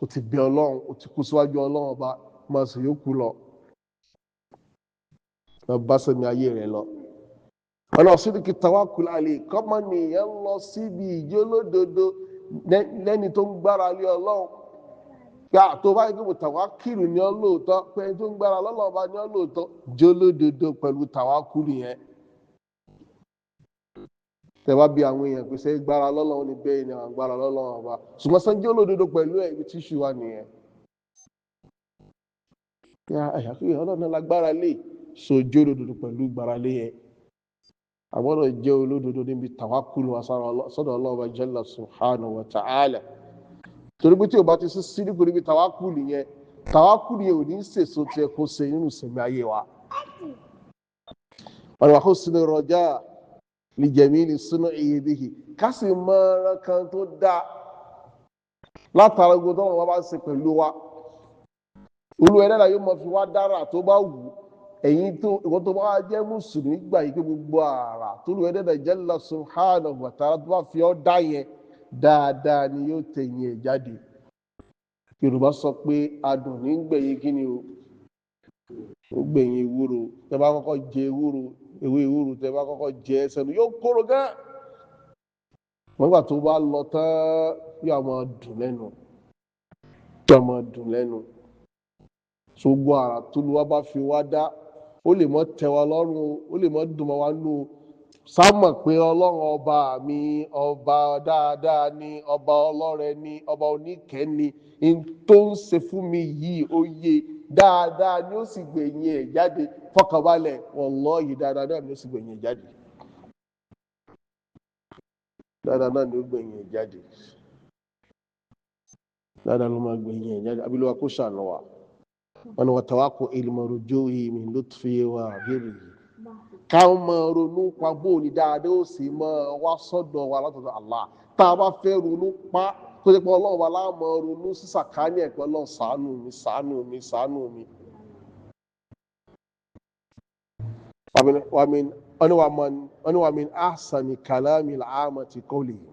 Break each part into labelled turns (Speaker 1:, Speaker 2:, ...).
Speaker 1: O ti bẹ Ọlọ́run, o ti kú síwájú Ọlọ́run ọba, máa sì yókù lọ, lọ bá sẹ́mi ayé rẹ lọ. Ọlọ́run sídìkì tawakkul alayhi, kọ́mọnìyàn lọ síbi ìjólódodo lẹ́ni tó ń gbára lé Ọlọ́run. Gbà tó bá yẹ kó tàwákìlù ní ọ lóòótọ́, pé ẹni tó ń gbára lọ́lọ́run ọba ní ọ lóòótọ́, jólódodo pẹ̀lú tàwákìlù yẹn. Tẹ̀wá bí àwọn èèyàn pé ṣé gbára lọ́lọ́run ni, bẹ́ẹ̀ ni àwọn gbára lọ́lọ́run ọba, ṣùgbọ́n sẹ́ jólódodo pẹ̀lú ẹ̀, ibi tíṣù wa nìyẹn. Àyàfi Ọlọ́run náà lágbára lé, so jólódodo pẹ̀lú gbára lé yẹn. Àgbọ́dọ̀ jẹ́ olódodo níbi tàwákùlù wa sọ́dọ̀ Ọlọ́run jalla subhanahu wa ta'ala. Torí pé tí o bá ti sí sídìkù níbi tàwákùlù yẹn, tàwákùlù yẹn ò ní sèso tiẹ̀ kó ṣe nínú ìsẹ̀mí ayé wa. Ọ̀rọ̀ wa husni raja li jamili sun'ihi bihi, ká sì mọ ẹran kan tó dáa látara gbogbo tó wọn bá ṣe pẹ̀lú wa. Olú ẹlẹ́dàá yóò mọ fi wá dára tó bá wù ú. Ẹ̀yin tó ìwọ́n tó bá jẹ́ mùsùlùmí gbà yìí pé gbogbo àrà tó lù ẹlẹ́dàá jalla subhanahu wa ta'ala tó bá fi ọ́ dá yẹn dáadáa ni yóò tẹ̀yìn ẹ̀ jáde. Yorùbá sọ pé adùn ní gbẹ̀yìn kí ni o, ó gbẹ̀yìn ewúro. Tẹ bá kọ́kọ́ jẹ ewúro, ewé ewúro tẹ bá kọ́kọ́ jẹ sẹ́nu yóò kóró gán. Wọ́n gbà tó bá lọ tán yóò máa dùn lẹ́nu, yóò máa dùn lẹ́nu. So gbogbo àrà tó lu wa bá fi wá dá, ó lè mọ́ tẹ́ wa lọ́rùn o, ó lè mọ́ dùn mọ́ wa nú o. Sámọ̀ pé Ọlọ́run ọba mi ọba dáadáa ni, ọba ọlọ́rẹ ni, ọba oníkẹ́ ni. N tó ń ṣe fún mi yìí ó yé dáadáa ni ó sì gbẹ̀yìn ẹ̀ jáde. Fọkànbalẹ̀, wallahi dáadáa náà ni ó sì gbẹ̀yìn ẹ̀ jáde. Dáadáa náà ni ó gbẹ̀yìn ẹ̀ jáde. Dáadáa ló máa gbẹ̀yìn ẹ̀ jáde. Abiluwa kó ṣàánú wa. Wọn ni wàtàwákò ilmọ̀rọ̀jọ́ min lutfi wa birrihi. Ká máa ronú pa bóun ni dáadáa ó sì máa wá sọ́dọ̀ wa látọ̀dọ̀ Allah. Tá a bá fẹ́ ronú pa tó jẹ́ pé Ọlọ́run wa láà máa ronú sí sàkáání ẹ̀ pé Ọlọ́run ṣàánú mi, ṣàánú mi, ṣàánú mi. Wọ́n ní wa min ahsani kalami al-aamati qawlihi.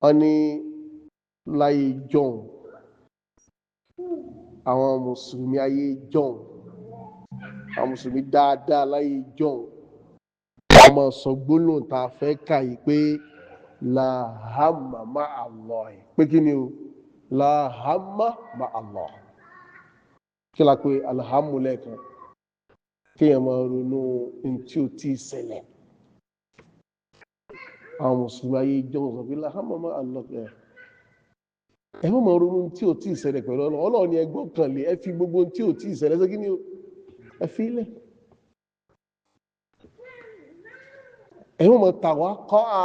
Speaker 1: Wọ́n ní láyé jọ̀hún, àwọn mùsùlùmí ayé jọ̀hún, àwọn mùsùlùmí dáadáa láyé jọ̀hún, wọ́n máa sọ gbólóhùn tá a fẹ́ kà yìí pé la hamma ma'a Allah. Pé kí ni o? La hamma ma'a Allah. Kí la pé alhamdu lẹ́ẹ̀kan? Kéèyàn máa ronú ní tí ó ti ṣẹlẹ̀. Àwọn mùsùlùmí ayé jọ̀hún sọ pé la hamma ma'a Allah. Ẹ má máa ronú tí ò tí ì ṣẹlẹ̀ pẹ̀lú Ọlọ́run. Ọlọ́run ni ẹ gbọ́kàn lé, ẹ fi gbogbo tí ò tí ì ṣẹlẹ̀ ṣé kí ni o? Ẹ fi lẹ̀. Ẹ má máa tà wá kọ́ a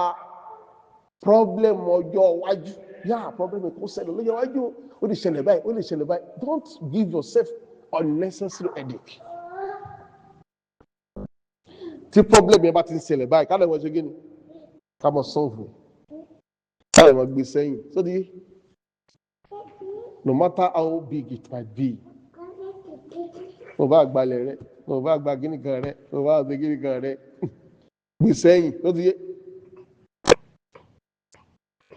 Speaker 1: problem ọjọ́ iwájú. Yá problem kò ṣẹlẹ̀ lọ́jọ́ iwájú, ó lè ṣẹlẹ̀ báyìí, ó lè ṣẹlẹ̀ báyìí. Don't give yourself unnecessary headache. Tí problem yẹn bá ti ń ṣẹlẹ̀ báyìí, ká lè wọ́n ṣe kí ni? Ká mọ̀ solve. Ká lè wọ́n gbé sẹ́yìn. Sódì yìí. No matter how big it might be. Mo bá gbalẹ̀ rẹ, mo bá gba kíní kan rẹ, mo bá gba kíní kan rẹ. Gbé sẹ́yìn, ló ti yé.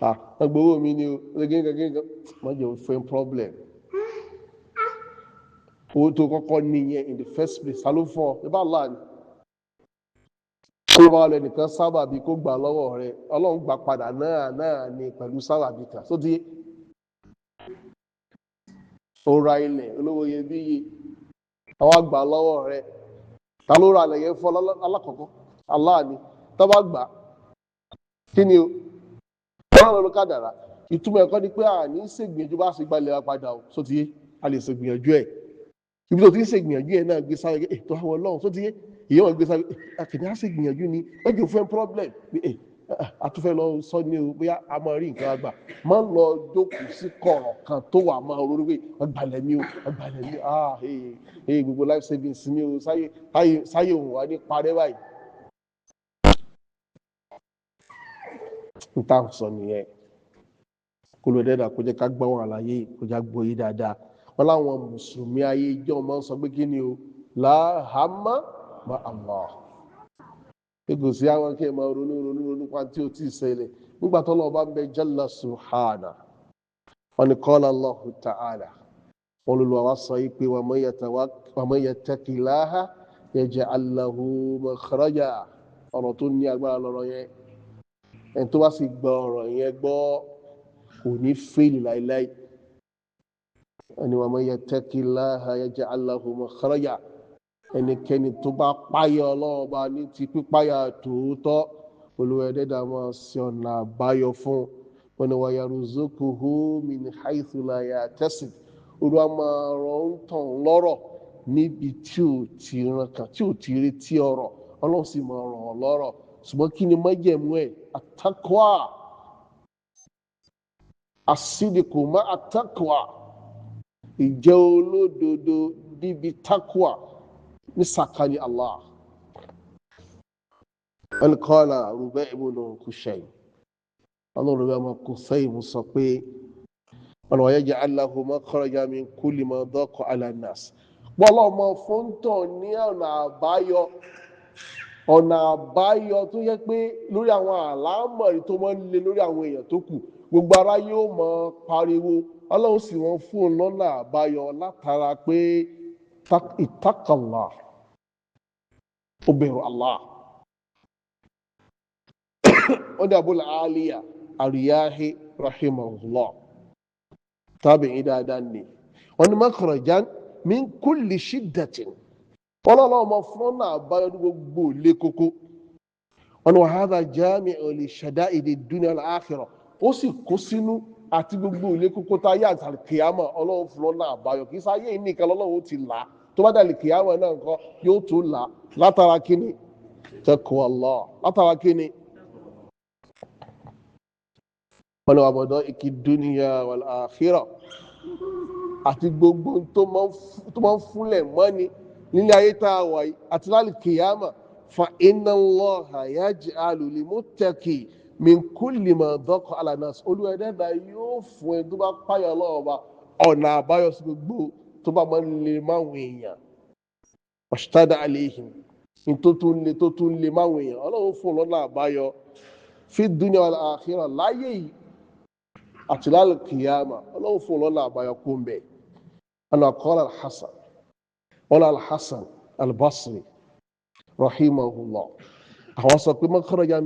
Speaker 1: Ah, wọ́n gbowó mi ni o, ṣe kíní kan kíní kan. Má jẹ́ o fẹ́ problem. Owó tó kọ́kọ́ nìyẹn in the first place, ta ló fún ọ? Ẹ bá là ní. Tó bá lọ ẹnìkan sábàbí kó gbà lọ́wọ́ rẹ, Ọlọ́run gbà padà náà náà ni pẹ̀lú sábàbí kan. Só ti yé. Ó ra ilẹ̀ olówó iyebíye, àwọn àgbà lọ́wọ́ rẹ̀. Ta ló ra ilẹ̀ yẹn fún alákọ̀ọ́kọ́? Allah ni. Tó bá gbà, kí ni o? Ọlọ́run ló kádàrá. Ìtumọ̀ ẹ̀kọ́ ni pé àní ṣègbìyànjú bá ṣe gbalẹ̀ wa padà o. Só ti yé, a lè ṣègbìyànjú ẹ̀. Ibi tó ti ń ṣègbìyànjú ẹ̀ náà gbé sáré ètò àwọn Ọlọ́run. Só ti yé, ìyẹn wọn gbé sáré àkìní á ṣègbìyànjú ni ẹjọ́ fún problem a tún fẹ́ lọ sọ ní o, bóyá a máa rí nǹkan àgbà. Má lọ jókòó sí kọ̀rọ̀ kan tó wà máa ronú pé ọgbàlẹ̀ mi o, ọgbàlẹ̀ mi o, ah ee gbogbo life savings mi o, sáyé sáyé òun wà ní parẹ́ báyìí. N ta sọ nìyẹn. Kó ló dẹ́dà kó jẹ́ ká gbọ́ wọn àlàyé, kó jẹ́ gbọ́ yé dáadáa. Wọ́n láwọn mùsùlùmí ayé ìjọ máa ń sọ pé kí ni o? La hamma ma Allah. Kò sí àwọn kí ẹ máa ronú ronú ronú pa tí ó ti ṣẹlẹ̀ nígbà tó lọ́wọ́ bá ń bẹ jalla subhana. Wọ́n ní qala Allahu ta'ala, wọ́n lólu àwa sọ yìí pé wa man yattaqillaha yaj'al lahu makhraja. Ọ̀rọ̀ tó ní agbára lọ́rọ̀ yẹn, ẹni tó bá sì gbọ́ ọ̀rọ̀ yẹn gbọ́ kò ní fèlì láíláí. Ẹni wa man yattaqillaha yaj'al lahu makhraja, ẹnikẹ́ni tó bá páyà Ọlọ́run bá ní ti pípáyà tòótọ́, Olúwa ẹ̀dẹ́dà máa ṣe ọ̀nà àbáyọ fún wọn ni wa yarzuquhu min haythu la yahtasib. Olúwa máa rọ̀ ń tàn lọ́rọ̀ níbi tí ò ti ràn kàn, tí ò ti retí ọ̀rọ̀, Ọlọ́run sì máa rọ̀ ọ́ lọ́rọ̀. Ṣùgbọ́n kí ni májẹ̀mú ẹ̀? Àtàkùà, àsídìkù má àtàkùà, ìjẹ́ olódodo níbi takùà ní sàkání Allah. Wọ́n kọ́lá Rubẹ́ ibn Khushaym, ọlọ́run Rubẹ́ ọmọ Khushaym sọ pé ọ̀nà yaj'al lahu makhraja min kulli ma daqa ala an-nas. Bọ́lá ọmọ fóńtọ̀ ní ọ̀nà àbáyọ, ọ̀nà àbáyọ tó yẹ pé lórí àwọn àlámọ̀rí tó máa ń le lórí àwọn èèyàn tó kù, gbogbo ara yóò máa pariwo, Ọlọ́run sì wọ́n fún un lọ́nà àbáyọ látara pé ittaqallah, ó bẹ̀rù Allah. Ó dé Abul Aliya Ariyahi rahimahullah, tabi'i dáadáa ni. Wọ́n ní makhrajan min kulli shiddatin, ọlọ́run ọmọ fún ọ̀nà àbáyọ ní gbogbo ilé kókó. Wọ́n ní wa hadha jami'un li shada'idi dunya wal akhirah, ó sì kó sínú àti gbogbo ilé kókó tá a yá àti àlùkìyàmọ̀. Ọlọ́run fún ọ̀nà àbáyọ, kì í sáyé nìkan lọ́lọ́run ó ti là á, tó bá dà àlùkìyàmọ̀ náà nǹkan yóò tó là á látara kíni? Taqwa Allah, látara kíni? Wọ́n ní wa bada'iki dunya wal akhirah, àti gbogbo tó máa ń fúnlẹ̀ mọ́ni nílé ayé tá a wà yìí àti lálùkìyàmọ̀. Fa inna Allaha yaj'alu lil muttaqi min kulli ma daqa ala nas. Olúwa ẹ̀dẹ́gbà yóò fún ẹ tó bá páyà Ọlọ́run ọba ọ̀nà àbáyọ sí gbogbo tó bá máa ń lè máwọn èèyàn. Washtadda alayhim, ní tó tún lè tó tún lè máwọn èèyàn, Ọlọ́run fún lọ́nà àbáyọ fi dunya wal akhirah, láyé yìí àti lálùkìyàmọ̀, Ọlọ́run fún lọ́nà àbáyọ kó ń bẹ̀. Ọ̀nà qala al-Hasan, wọ́n al-Hasan al-Basri rahimahullah, àwọn sọ pé makhraja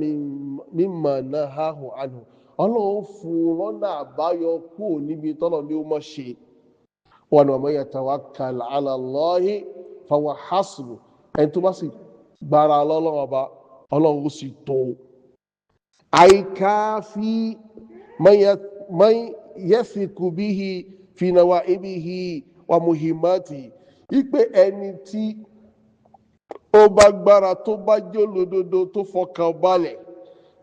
Speaker 1: mimma nahahu anhu, Ọlọ́run fún lọ́nà àbáyọ kúrò níbi tọ́lọ̀ ní ó mọ̀ ṣe. Wọn ni wa man yatawakkal ala Allahi fahuwa hasbuh, ẹni tó bá sì gbára lọ́lọ́run ọba, Ọlọ́run ó sì tó. Àìkáfí man yathiqu bihi fi nawaibihi wa muhimmatihi, ipe ẹni tí ó bá gbára, tó bá jẹ́ olódodo, tó fọkàn balẹ̀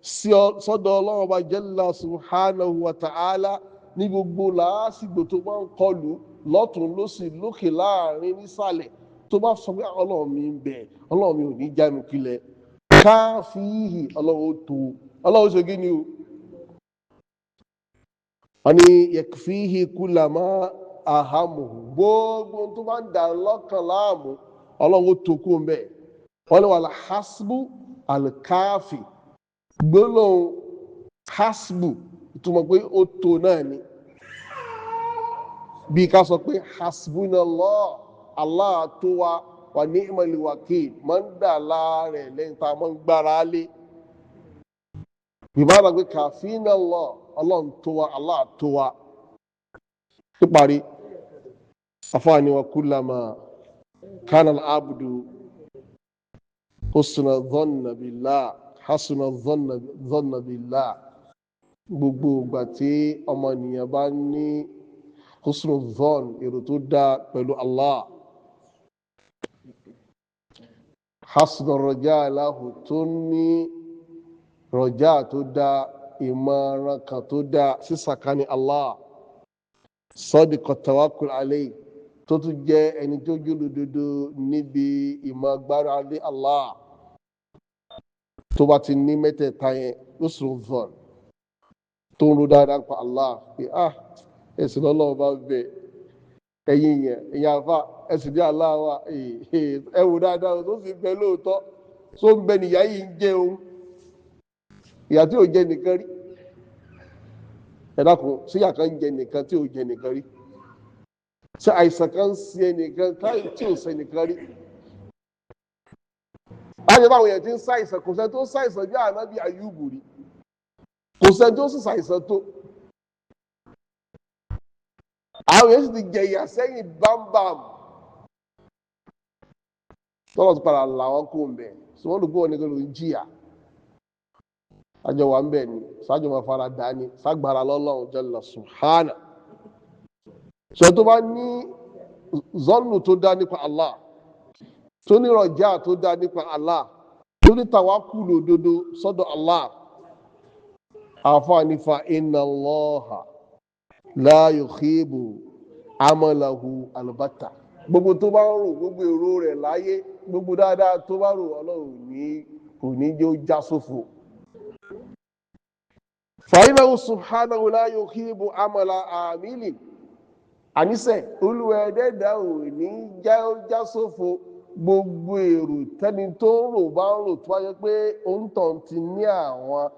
Speaker 1: sí sọ́dọ̀ Ọlọ́run ọba jalla subhanahu wa ta'ala ní gbogbo làásìgbò tó bá ń kọlù lọ́tún lósì lókè láàrin nísàlẹ̀, tó bá sọ pé Ọlọ́run mi ń bẹ, Ọlọ́run mi ò ní já mi kulẹ̀, káfíhì, Ọlọ́run ó tó, Ọlọ́run ṣe kí ni o. Wọ́n ní yakfihi kullama ahamuhu, gbogbo tó bá ń dà lọ́kàn láàmú, Ọlọ́run ó tó kú ń bẹ̀. Wọ́n ní wàlá hasbu alkaafi, gbólóhùn hasbu ìtumọ̀ pé ó tó náà ni. Bí ká sọ pé hasbunallah, Allah tó wa, wà ni'mal wakil, máa ń dà láàrẹ̀ lẹ́yìn tá a máa ń gbára lé. Bìbára pé kàfínàllah, Ọlọ́run tó wa, Allah tó wa. Níparí, afáàní wa kullama kana al-abdu husna dhanna billah, hasuna dhanna billah, gbogbo ìgbà tí ọmọnìyàn bá ní husnu dhann, èrò tó dáa pẹ̀lú Allah, hasuna raja lahu, tó ní rọjá tó dáa, ìmọ̀ràn kan tó dáa sísàkání Allah, sadiqa tawakkul alayhi, tó tún jẹ́ ẹni tó jólódodo níbi ìmọ̀ agbára lé Allah, tó bá ti ní mẹ́tẹ̀ẹ̀ta yẹn, husnul dhann, tó ń ro dáadáa pa Allah pé ah, ẹ̀sìn lọ́lọ́run bá bẹ̀ ẹ̀yin yẹn, ẹ̀yin àfa ẹ̀sìn ní Allah wa, ẹ wò dáadáa tó sì bẹ lóòótọ́, tó ń bẹ nìyá yìí ń jẹ òun, ìyá tí ò jẹ nìkan rí. Ẹ dákun, síyà kan jẹ nìkan tí ò jẹ nìkan rí? Ṣé àìsàn kan ń ṣe ẹnìkan tí ò ṣe nìkan rí? Láti báwọn èèyàn ti ń ṣàìsàn, kò sẹ́ni tó ń ṣàìsàn bí ànábì Àyùbù rí, kò sẹ́ni tó sì ṣàìsàn tó. Àwọn èèyàn sì ti jẹ ìyà sẹ́yìn bámbàm, tọ́lọ̀ ti padà làwọn kó ń bẹ̀. Sọ wọ́n lùgbọ́ nìkan ló ń jìyà, sájọ wà ń bẹ̀ ni, sájọ máa fara dà ní ságbára lọ́lọ́run jalla subhana. Sọ tó bá ní zọ́nù tó dá nípa Allah, tó ní rọ̀jà tó dá nípa Allah, tó ní tàwákùlù òdodo sọ́dọ̀ Allah, àfààní fa inna Allaha la yukhibu amalahu albatta. Gbogbo tó bá ń rò, gbogbo èrò rẹ̀ láyé, gbogbo dáadáa tó bá rò, Ọlọ́run ní kò ní jẹ́ ó já sófo. Fa innahu subhanahu la yukhibu amala amili. Àníṣe Olúwa ẹ̀dẹ́dà ò ní já ó já sófo gbogbo èrò tẹ́ni tó ń rò bá ń rò, tó wáyé pé òǹtàn ti ní àwọn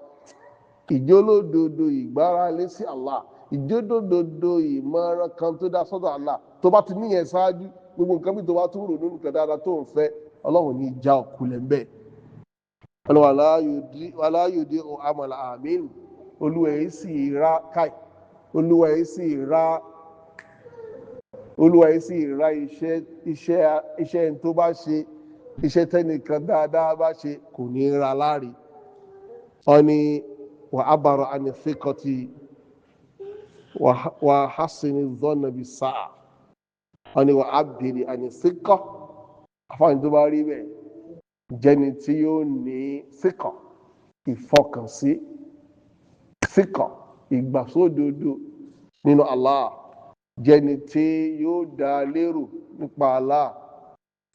Speaker 1: ìjólódodo ìgbáralé sí Allah, ìjólódodo ìmọ̀ràn kan tó dá sọ́dọ̀ Allah, tó bá ti níyẹn ṣáájú, gbogbo nǹkan bí tó bá tún rò nínú nǹkan dáadáa tó ń fẹ́, Ọlọ́run ní ìjà òkulẹ̀ ń bẹ̀. Ọlọ́run aláyòdì àmàlà àmín. Olúwa yìí sì ra káì, Olúwa yìí sì ra, Olúwa yìí sì ra iṣẹ́ tó bá ṣe, iṣẹ́ tẹ́nìkan dáadáa bá ṣe, kò ní ra láre. Wọ́n ní wà á bàrọ̀ àní fíkọ́tì wà á hasini zọ́nà bí sáà. Wọ́n ní wà á bèrè àní síkọ́. Àfáàní tó bá rí bẹ́ẹ̀, jẹ́ni tí yóò ní síkọ̀, ìfọkànsí, síkọ̀, ìgbàsódodo nínú Allah, jẹ́ni tí yóò dá lérò nípa Allah,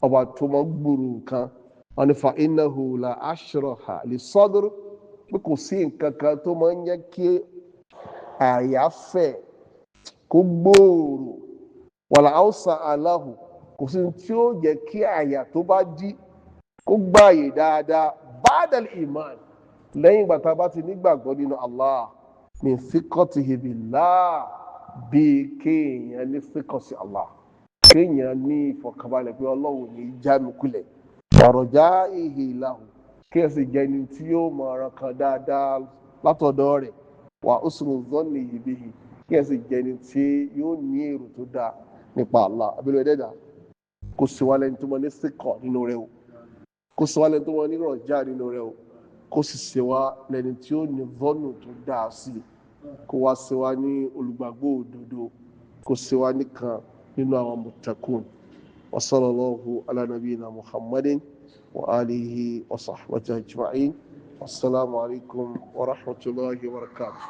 Speaker 1: ọba tó máa gbòòrò nǹkan. Wọ́n ní fa innahu la ashraha li sadr, pé kò sí nǹkan kan tó máa ń jẹ́ kí àyà fẹ̀ kó gbòòrò, wala awsa alahu, kò sí tí ó jẹ́ kí àyà tó bá dí kó gbààyè dáadáa, ba'dal iman, lẹ́yìn ìgbà tá a bá ti nígbàgbọ́ nínú Allah, min thiqatihi billah, bíi kéèyàn ní fíkọ̀ sí Allah, kéèyàn ní ìfọ̀kànbalẹ̀ pé Ọlọ́run ní já mi kulẹ̀, ọ̀rọ̀já ìhè ìlàhùn, kéèyàn sì jẹ́ ẹni tí yóò mọ ọ̀ràn kan dáadáa látọ̀dọ̀ rẹ̀, wà husnu dhannihi bihi, kéèyàn sì jẹ́ ẹni tí yóò ní èrò tó dáa nípa Allah. Abẹ́lẹ́ ẹ̀dẹ́dà kò sì wá lẹ́ni tó mọ ní síkọ̀ nínú rẹ̀ o, kò sì wá lẹ́ni tó mọ ní rọ̀já nínú rẹ̀ o, kò sì ṣe wá lẹ́ni tí ó ní vọ́nù tó dáa sí i, kó wá ṣe wá ní olùgbàgbọ́ òdodo, kó ṣe wá nìkan nínú àwọn muttaqun. Wa sallallahu ala nabiyina Muhammadin wa alihi wa sahbihi ajma'in. Wassalamu alaikum wa rahmatullahi wa barakatuh.